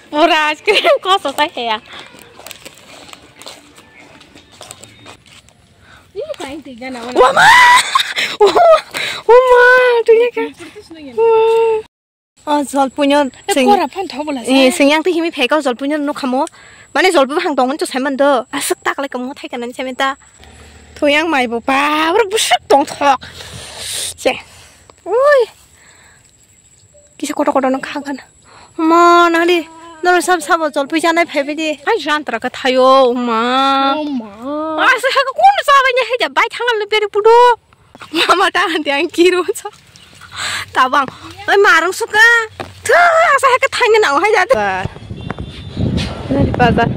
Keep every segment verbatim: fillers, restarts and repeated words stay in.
Pura ice cream koso sai khe ya. Ih, kain twi gana wala. Wama! Wama! Wama! Twi ya ka. Wama! O jolpuino. Eh, sing-, kora phan thok bola eh, sa. Singyang twi himi phekao jolpuino nukhamo. Mane jolpu hang tongmani to saiman do. Aswk tak lai kamo thai kanani saiman ta. Thuyang mai bo pa, oro busuk tong thok. Se. Ui. Kisa kotor kotor no kha gana. Ma, nadi. Noro sab sabo jolpui janai phaibai di. Ai, jantra ka thayo, ma. O ma. Asa ha kun sa ba nya he ja bai thangal le beri pudo. Mama ta han tiang kiro sa. Tabang. Oi, marung suka. Thu, asa ha ka thangna nang hai ja. Nadi bazar.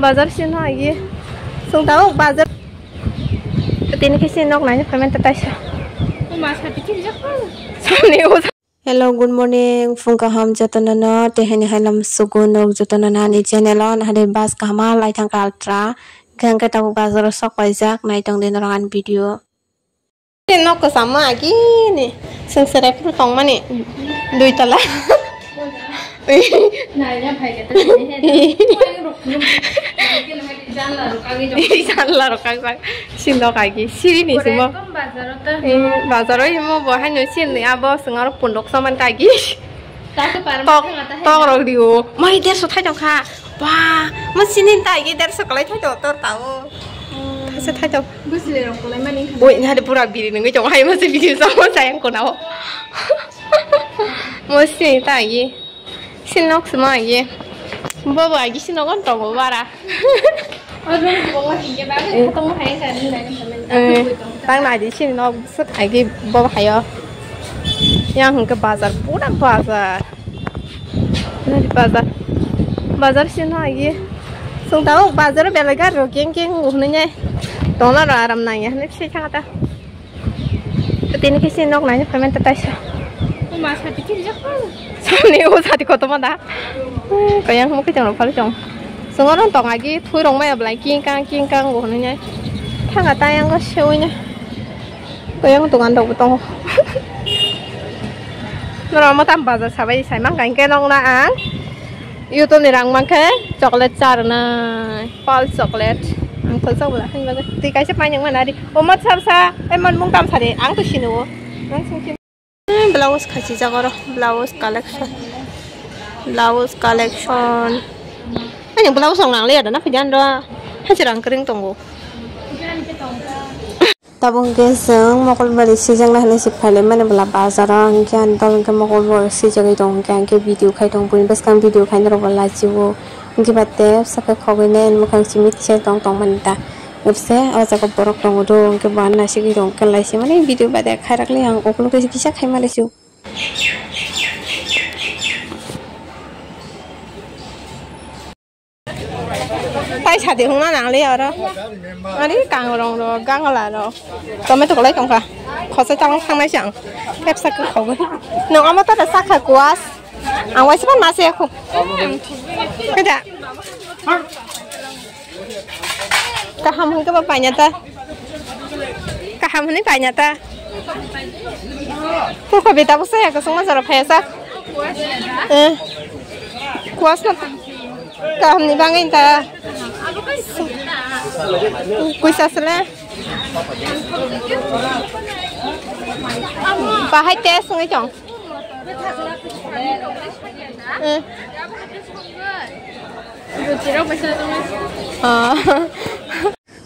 Bazar sino agi. Sung tao bazar. Tini kisi nok nai payment ta taisa. Samni o. Hello, good morning, phung kaham jotono no, tei haini hai lam sugo nok jotono no ani channel o, nahari bus kaham lai thang kha altra, hwnkhe tabuk bazar o sok paijak, nai tong di norok ani video. Nok kwchama agi ni, sengserai phuru tongmani, dui tala. Janla rok kajak. Sindok agi. Siri ni simo. Bazar o ta. Eh, bazar o himo bo haino sini abo sengaro pondok saman kagi. Tok, tok rok dio. Mai derso thai tong kha. Ba, mo sini ta agi derso kalai thai tong tor tao. Thasa thai tong. Busle rok kalai mani. Oi, nade pura biri nungui tong hai mo se biri samo sayang ko nao. Mo sini ta agi. Sinok sima ye. Bobo agi sinok on tongo bara. Eh, tang nai di sinok sut agi bobo hayo. Yang hingke bazar pura bazar. Nadi bazar. Bazar sino agi. Sung tao bazar belai gari rok keng keng hwnwi nai. Tongna ro aram nang ya hwnwi se thang ta. Tini khe se nok naina phaimani ta taisa. O ma sati kirijak. Samni o sati koto ma da. Kayang mo kichang rok phari chong. Songo rong tong agi thui rong maya blai king kang king kang bo hwnwi nai. Thanga ta yang go sewi nai. Kayang dogan rok bo tongo. Noro mo tam bazar sabai sai mang kang ke nong na ang. YouTube ni rang mankhe chocolate cha rwnai, Pearl chocolate. Ang thal chok bwla hani bagwi. Twi kaisa painang mana ri. Omo sab sa, emon mung tam sari, ang to sini o. Ang sing sini. Blouse khachi jak oro, blouse collection. Blouse collection. Ani blouse rok nang le ada na phaidi ani ro. Hachi rang kwrwng tongo. Tabuk hwnkhe chwng Mokolbari sijakna hinwi se phailaimani bwla bazaro, hwnkhe ani dol hwnkhe Mokolbari sijagwi tongo, hwnkhe ang khe video khai tongo, buini bwskang video khainai rokbo lachio, hwnkhe ba tei bwsakhe khogwi nai ani mwkhang simi tisai tong tongmani ta. Hwnkhe o jaga borok tongo do, hwnkhe bo ano naisigwi tongo, hwnkhe laisimani video baide khairakle ang uklogo kisa khaima laisio. Tai sadi hwnna nangle oro. Ari kangrong ro, gangla ro. Tomato kolai tongkha. Khosai tang thangnai chang. Kepsa khe khogwi. Nang ama ta sakha kuas. Ang waisa ban mase khu. Kada. Kaham hwnkhe ba paina ta. Kaham hwnwi paina ta. Phulkhobi tabuk saya kwchwngma jora phaiya sak. Eh. Kuas no. Kaham ni bangwi ta. Kuisa sele. Bahai test wngwi tong. Eh. Ah.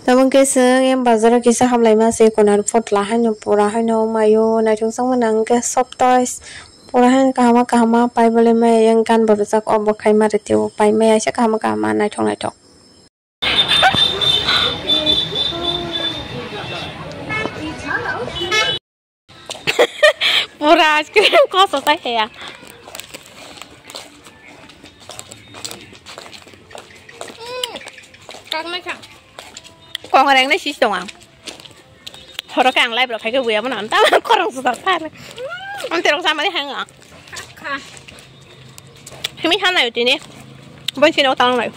Tabuk khe chwng em bazaro kisa hamlaima se konar photla haino pura haino mayo naithok changma nang khe soft toys pura haino kahama kahama pai bolai maya yang gan bo rijak o bo khai ma rite o pai maya se kahama kahama naithok naithok. Pura ice cream koso sai khe ya. Kaknai kha. Kong reng nai sis tong ang. Horo khe ang live rok khai khe buya mano. Ta korong suda sa. Ang terong sa mani hang. Kha. Himi hanai utini. Bon sino tang nai.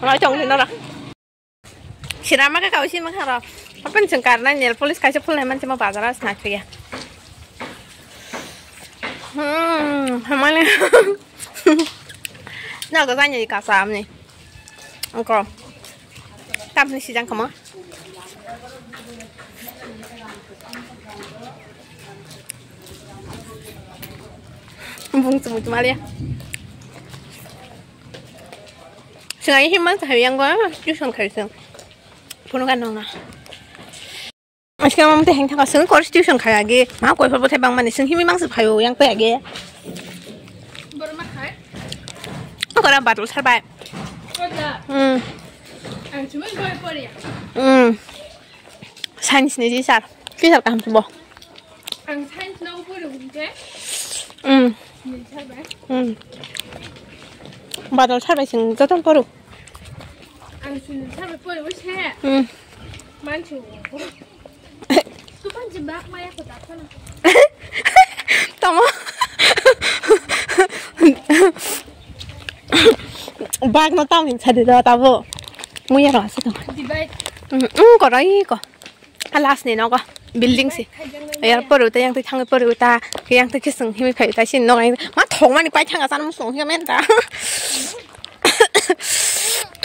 Ngai tong sino ra. Sirama ka kausi ma kharo. Apan chwng karnai nail polish kaisa phulnai manse ma bazar as na thuya. Hmm, hamani. Nago jani kasa amni. Angko. Tamni sijang kama. Bung chumui chumaliya. Singai himman sa hayang go tuition khai sing. Phone kan nong na. Aske mam te heng thaka sing kor tuition khai age. Ma koi phabo te bang mani sing himi mang se phayo yang pe age. Borma khai. Kora batul sar bai. Kora. Hmm. Ang chumui boy pori. Hmm. Science ni ji sir. Ki sir kaham bo. Ang science no pori hingke. Hmm. Ni sar bai. Hmm. Batul sar bai sing joton poru. Ang sini sabe pore wise. Hmm. Manchu. Tukan jebak maya ko tak sana. Tamo. Bak no tam hin sadi da tabo. Muya ro asu tamo. Divide. Hmm, hmm, ko rai ko. Last ni nogo building si. Yar poru ta yang twi thang poru ta yang twi kising himi phai ta sin nogo ma thok mani pai thanga san musung himi ta.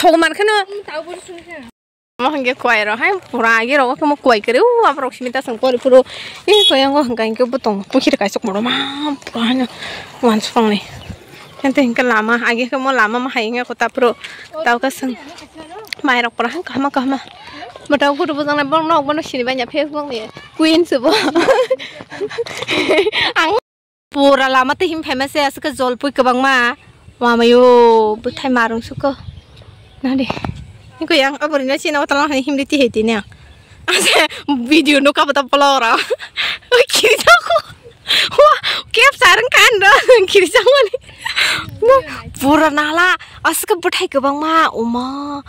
Thok man kheno. Mo hingke kwai ro hai pura agi ro mo kwai kere u abrok simi ta sang pori puro. I ko yang hingka hingke butong pukhiri kaisok moro ma pura hano wan song ni. Ente hingke lama agi ke mo lama ma hai hingke kota puro tau ka sang. Mai rok pura hang kahma kahma. Mata guru bujang na bong nok bono sini banya Facebook ni. Queen se bo. Ang pura lama te him phaima se aswk jolpui kwbangma. Mamayo bwthai marung suko. Nadi. Niko yang abori na sini watalang hani him riti heti ne. Ase video no kabo ta blog ra. Oi kiri jako. Wa kep sarang kan do kiri jamani. Pura nala aswk bwthai kwbangma uma.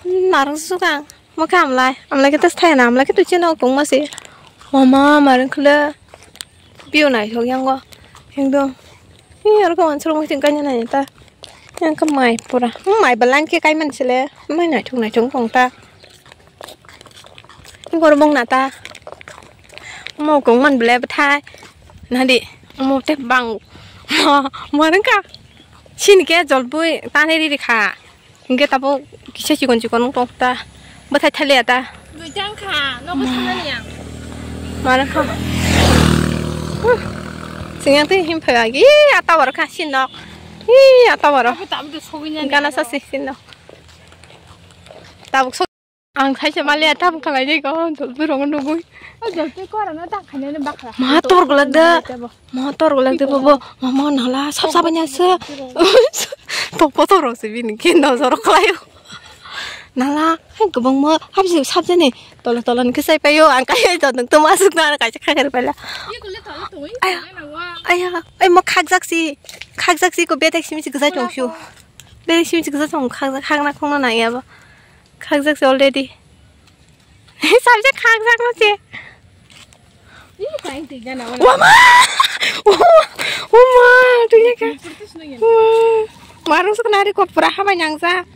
Narung sukang. Mo khe amlai, amlai khe tei thai na, amlai khe twi cheno kongma se. Mama, mareng khwle. Biu naithok yango. Ekdom. Hi, aro khe wansuk mui thang kanya nai ta. Yang khe mai pura. Hmm, mai balang khe kai man sile. Mai naithok naithok kong ta. Gor bong na ta. Mo kong man ble bthai. Nadi. Mo te bang. Mo, mo reng ka. Sini khe jolpui tani riri kha. Hingke tabuk kisa chikon chikon wng tong ta. Bwthai thaliya ta. Duitang kha, nogo sanani ang. Mara kha. Singya tei him phai agi, ata waro kha sin nok. Hi, ata waro. Tabuk tabuk de sogwi nani. Gana sa si sin nok. Tabuk so ang khaisa maliya tabuk khalai de ko, jolpui rong nugui. O jolpui kora no ta khaina ne bakla. Ma tor golak da. Ma tor golak de bobo. Mama nala sab sab nya se. Tok poto rok se bini ke no joro khlaio. Nala hai gobang ma habsi sab jani. Tolo tolo ni kesai payo ang kai to nung to masuk na kai kha kha pala. Aya, aya, ai ma khakjak si. Khakjak si ko betek simi si gzai tong shu. Betek simi si gzai tong khakjak khakna khongna na ya ba. Khakjak si already. Sabje khakjak no che. Ih, kain tiga na wala. Wama! Wama! Wama! Tuya ka. Wama! Marung suk nari ko pura haba nyangsa.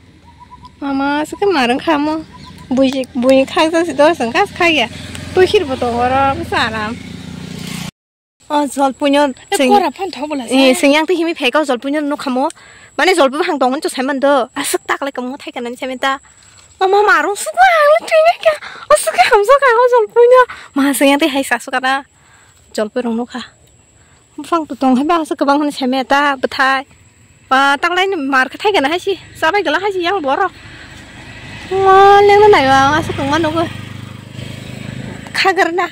Mama suk marung khamo. Buji, buji khakjak si dos ang kas khaya. Tuhir bo to oro saram. O jolpuinyo. E, sing-, kora phan thok bola eh, sa. Sing yang twi himi phekao jolpuinyo nukhamo. Mane jolpui hang tongmani to saiman do. Aswk taklai kamo thai kanani saiman ta. Mama marung suka ang le twi nai kha. Aswk khe hamjak ang o jolpuinyo. Ma sing yang twi hai sa suka na. Jolpui rong nukha. Buphang to tong hai ba aswk kwbang hwnwi saiman ta bwthai. Ba, taklai ni mar khe thai gana hai si, chabai gala hai si yang borok. Ma, lengna nai ba, asa tongma nugo. Khagar na.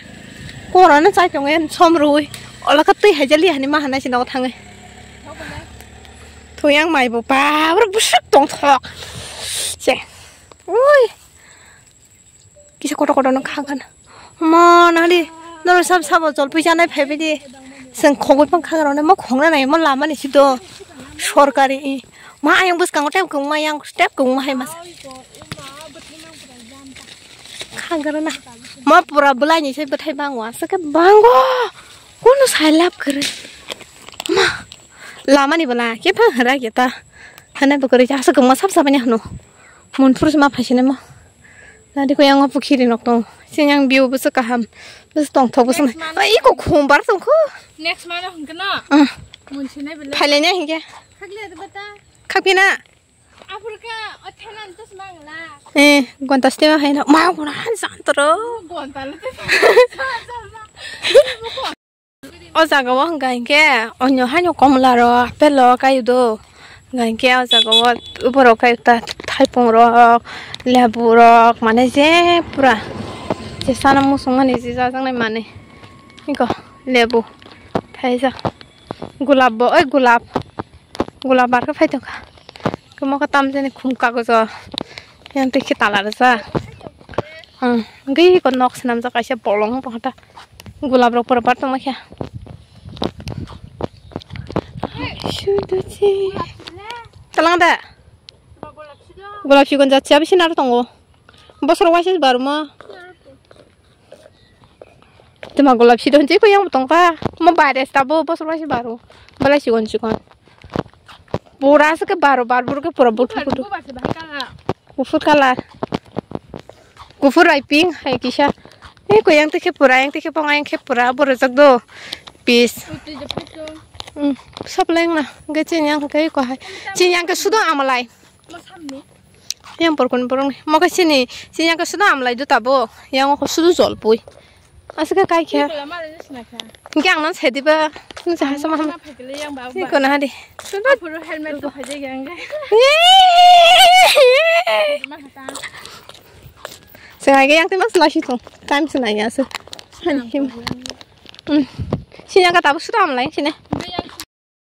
Kora no chai tongo, som rui. Ola kha twi hai jali hani ma hanai si nogo thangai. Thuyang mai bo, ba, bro, busuk tong thok. Se. Ui. Kisa kotor kotor no kha gana. Ma nadi, noro sab sabo jolpui chanai phaibai di. Chwng khogwi pang kha rok no, mo khogna nai, mo lama ni si do. Sorkari i. Ma ayang bwskango tep kwbangma, yang tep kwbangma hai masa. Kha gana. Ma pura bwlai ni se bwthai bango, aswk khe bango. Kono sai lab kwrwi. Ma. Lama ni bwla, khe phang hwra khe ta. Hanai bo kwrwi, aswk kwbangma sab sab ni hwno. Monpur se ma phaisini mo. Nadi ko yang pukhiri nok tong. Sini yang view bwswk kaham. Bwswk tongthok bwswk. Next month. Ai, iko khum bar tongkho. Next month hwnkhe no? Ah. Munsinai bele. Phailai na hinkhe. Khakle de bata. Khakpina. Afurka o thenan tus mangla. Eh, gonta stema haino. Ma guna han santro. Gonta le te. O jaga o hwnka hinkhe onyo haino komla rok, apple rok kaio do. Hwnka hinkhe o jaga o borok kaio ta thaipung rok, lebu rok, mane je pura je sana muchung mani je jajaknai manwi. Iko lebu thaijak. Gulab bo, oi gulab. Gulab bar khe phai tongkha. Khe mokhe tamjani khum kagojo. Yang tei khe tala rwjak. Ang gei ko nok swnamjak kaisa bolong bo hata. Gulab rok pura bar tongma khe. Suduchi. Talang da? Gulab sigon jat siya bisi naro tongo. Bosor waisa baruma. Tuma gulab sidon je ko yang tongkha. Mo baire sta bo bosor waisa baru. Balai sigon sigon. Pura se ke baro bar bur ke pura buthu buthu. Bubar se bahai kala. Kufur kalar. Kufur ai pink hai kisa. Eh, ko yang te khe pura, yang te khe ponga, yang khe pura, borojak do. Peace. Uti je photo. Hmm, sab leng na. Ge chen yang ke ko hai. Chen yang ke sudo amalai. Mo samni. Yang porkon porong. Mo ke sini, chen yang ke sudo amalai do tabo. Yang ko sudo jol pui. Aswk khe kai khe. Twi kwlama rwngwi swnai kha. Hinkhe ang nang sai diba? Nung se hasa ma hama. Twi kono hadi. Aphuru helmet rw phaijak ya wngkhe. Ma hata. Chwng ai khe yang twi ma swlai si thung. Time swlai ya se. Hani him. Hmm. Sini ang ka tabuk swtang am lai sini.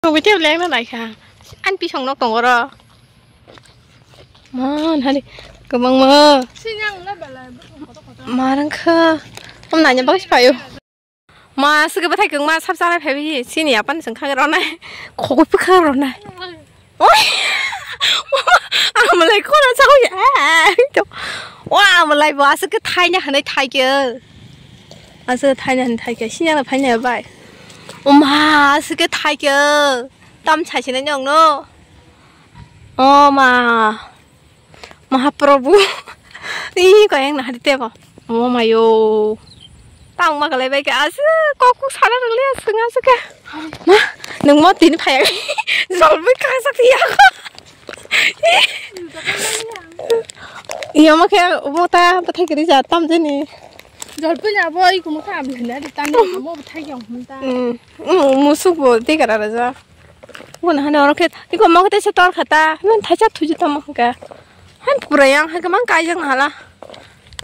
Tongwi tei lengna naikha. Ani bisong nok tongo oro. Man, hari kwbangma. Sini ang na belai bwsong kotor kotor. Marang kha. Am nanya bagwi phaio. Ma, swkhe bwthai kwngma sab chanai phaiwi. Sini apan swng khang ronai. Khogwi pwkha ronai. Oi. Amalai khona chawi. Wa amalai bo aswkhe thaina hanai thaikhe. Aswkhe thaina hanai thaikhe. Sini ang phaina bai. Oma, aswkhe thaikhe. Tam chaisinai nong no. O ma. Mahaprabhu. Ih, koyang na hadi tebo. O mayo. Tang ma kalai bai ka as kok kuk sana rwgli as nga suka. Ma, nung mo tini phaya. Jol bui ka sak ya. Iya ma khe mo ta bathai kiri ja tam jeni. Jol pui na bo i kumu kha am lina di tan mo bathai yang hum ta. Hmm, hmm, musuk bo de kara raja. Guna hane oro khe, iko mo khe teisa tor khata, men thaisa thuju tamo khe. Han pura yang hai mang kaijang hala.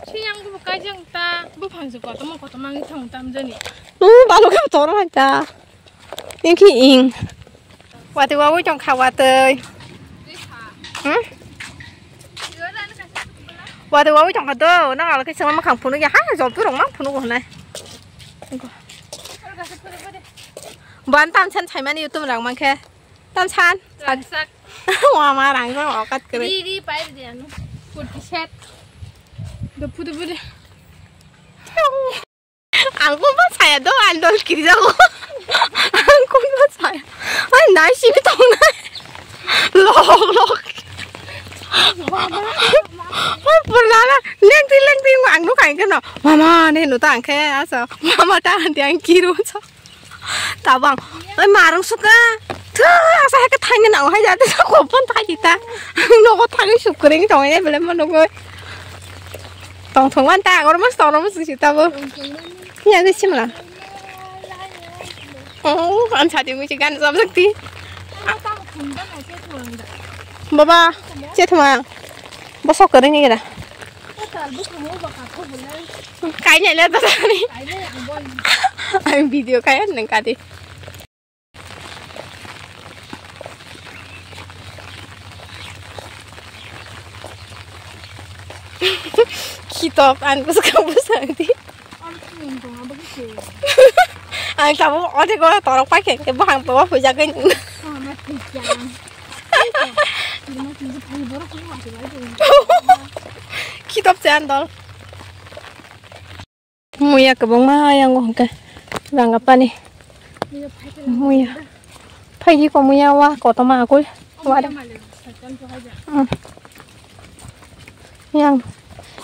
Si yang bu kaijang ta, bu phang se kotomo kotomo ang thang tam jani. Tu balu khe tor hai ta. Yang ki ing. Wati wawi tong kha watoi. Hmm? Wati wawi tong kha do, nang alo khe sama makhang phunu ya, ha jol tu rong mang phunu go nai. Ban tam san chaimani YouTube rang mang khe. Tam san. Rangsak. Wama rang ko okat kere. Ri, ri, pai de anu. Kurti set. Dopu, dopu de. Ang ko ba saya do andol kiri jago. Ang ko ba saya. Ai nai sini tong nai. Lok, lok. Pur nana lengti, lengti ang no kain keno. Mama ne no tang khe asa. Mama ta anti ang kiru so. Tabang, oi marung suka. Thu, asa hai ka thaina nang hai jate sa ko pon thai ta. Nogo thangwi suk kring tong ne bele mo nogo. Tong thong wan ta, agor mas tong mas si ta bo. Ya ge simla. Oh, an sa di mu si gan sab sakti. Baba, che thuma. Bosok kare ni kira. Kainai le tani. Ang video kaya nang kadi. Kitop ang bwswk bwswk di. Ang tabo ode ko torok pai khe bahang to phuja kai. Kitop se andol. Muya kwbangma yang hwnkhe ranga pani. Muya. Phaidi ko muya wa kotorma akoi. Wa. Mm. Yang,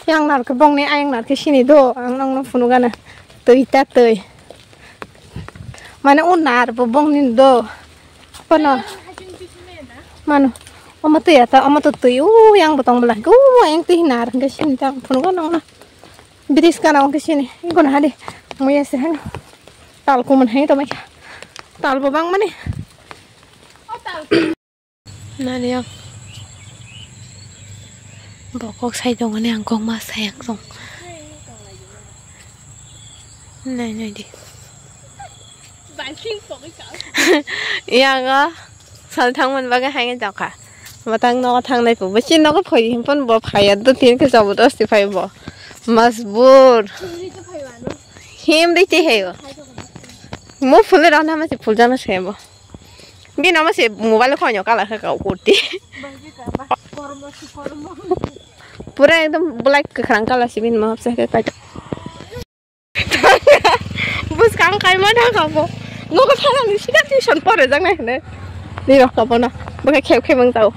yang nar khe bongni ayang nar khe sini do ang nongno phunukgana. Twi ta twi. Mane o nar bo bongni do. Pono. Mano. Omo twi ata, omo to twi. U yang botong bela. U yang twi hinar. Hingke sini tang phungo nang na. Bidis kana ongke sini. Ingkon hadi. Muya se hano. Tal kumun hai to mai. Tal bo bang mani. Nani yang. Bokok sai dong ani ang kok ma sai ang dong. Nai nai di. Yang a sal thang man baga hai jaka. Matang no thang nai pu. Bachin no ko phai him pon bo phai ya do tin ke jabu dos ti phai bo. Masbur. Him di ti hai bo. Mo phule rana ma si phul jana se bo. Bini omo se mobile phone o kala kha kau kurti. Pura ekdom black kwkhwrang kala se bini omo hapsa khe kai. Bwskang kai ma da kha bo. Nogo thana ni sida tuition pore jang nai hne. Ni rok ka bono. Bwkha khep khep wng jao.